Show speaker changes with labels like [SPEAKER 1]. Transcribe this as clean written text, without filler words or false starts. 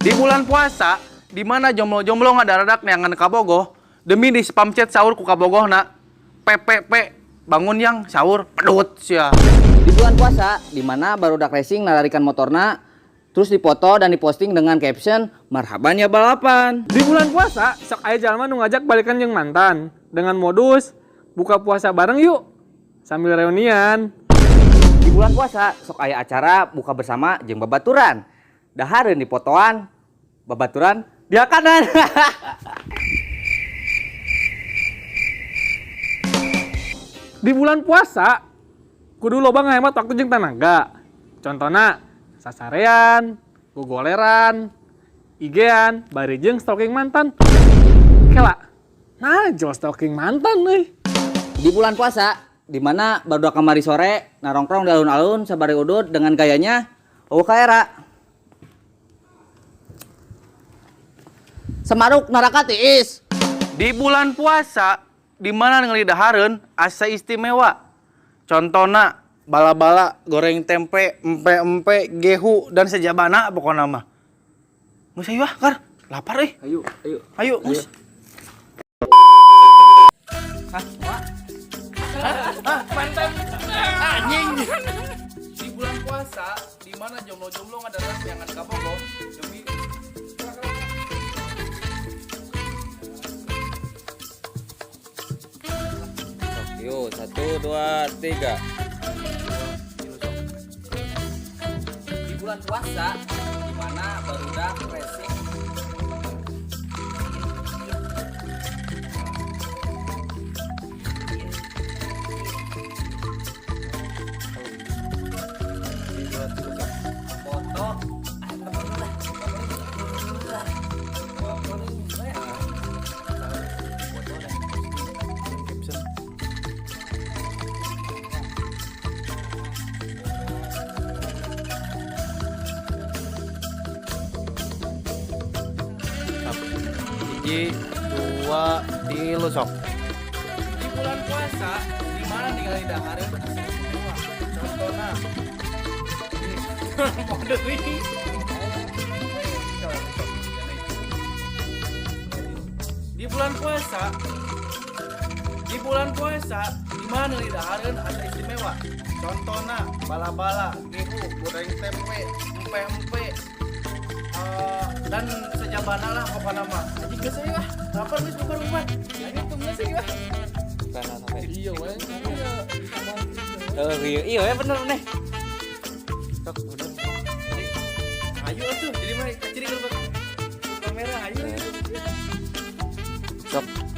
[SPEAKER 1] Di bulan puasa, di mana jomblo-jomblo ngadaradak neangan kabogoh demi di spam chat sahur ku kabogohna. PPP bangun yang sahur pedut sia.
[SPEAKER 2] Di bulan puasa, di mana barudak racing nalarikan motorna terus dipoto dan diposting dengan caption marhaban ya balapan.
[SPEAKER 3] Di bulan puasa, sok aya jalma nu ngajak balikan jeung mantan dengan modus buka puasa bareng yuk sambil reunian.
[SPEAKER 2] Di bulan puasa, sok aya acara buka bersama jeung babaturan. Dahareun dipotoan, babaturan diakanan.
[SPEAKER 3] Di bulan puasa, kudu loba ngahemat waktu jeung tanaga. Contohna, sasarean, gogoleran, IG-an, bari jeung stalking mantan. Kela, nah jual stalking mantan euy.
[SPEAKER 2] Di bulan puasa, di mana barudak kamari sore narongkrong di alun-alun sabari udud dengan gayanya eueuh kaera. Semaruk neraka tiis.
[SPEAKER 1] Di bulan puasa, di mana ningali dahareun asa istimewa. Contohna bala-bala goreng tempe, empe-empe, gehu dan sejabana pokokna mah. Geus ayo ah, Kar. Lapar euy.
[SPEAKER 2] Ayo, ayo.
[SPEAKER 1] Ayo, geus. Hah? Mantan. Anjing. Di bulan puasa, di mana jomblo-jomblo ngadaran jangan kabogoh demi
[SPEAKER 2] Yuk, 1, 2, 3. Di bulan puasa, di mana barudak racing foto
[SPEAKER 1] caption. Hiji, dua, tilu sok. Di bulan puasa, di mana ningali dahareun asa istimewa. Contohna. Mode deui. Di bulan puasa, di bulan puasa, di mana ningali dahareun asa istimewa. Contohna bala-bala, gehu, goreng tempe, empe-empe, dan sejabana lah pokokna mah. Anjing geus ayo ah. Lapar geus bubar bubar. Anjing tunggu sih ah.
[SPEAKER 3] Iya we.
[SPEAKER 2] Oh, iya, iya bener nih.
[SPEAKER 1] Ayo atuh, jadi mah ciri ke kamera ayo.
[SPEAKER 2] Sok.